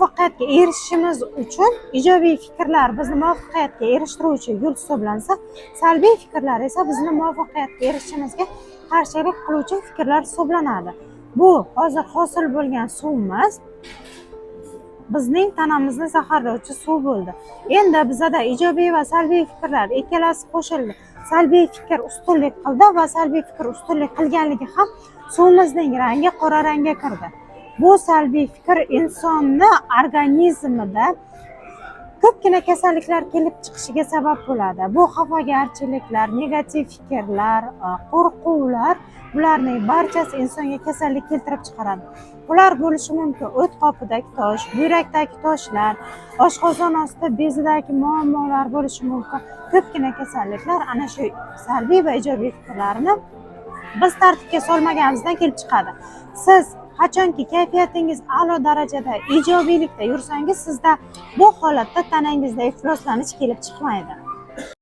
Muvaffaqiyatga erishishimiz uchun ijobiy fikrlar bizni muvaffaqiyatga erishtiruvchi yo'l hisoblansa, salbiy fikrlar esa bizni muvaffaqiyatga erishishimizga qarshilik qiluvchi fikrlar hisoblanadi. Bu hozir hosil bo'lgan suvimiz bizning tanamizni zaharlovchi suv bo'ldi. Endi bizada ijobiy va salbiy fikrlar ikkalasi qo'shildi. Salbiy fikr ustunlik qildi va salbiy fikr ustunlik qilganligi ham suvimizning rangi qora rangga kirdi. Bu salbiy fikr insonni organizmida ko'pgina kasalliklar kelib chiqishiga sabab bo'ladi. Bu xafagarchiliklar, negativ fikrlar, qo'rquvlar, bularning barchasi insonga kasallik keltirib chiqaradi. Bular bo'lishi mumkin: o't qopidagi tosh, buyrakdagi toshlar, oshqozon osti bezidagi muammolar bo'lishi mumkin. Ko'pgina kasalliklar ana shu salbiy va ijobiy fikrlarni biz tartibga solmaganimizdan kelib chiqadi. Siz qachonki kayfiyatingiz a'lo darajada, ijobiylikda yursangiz, sizda bu holatda tanangizda ifloslanish kelib chiqmaydi.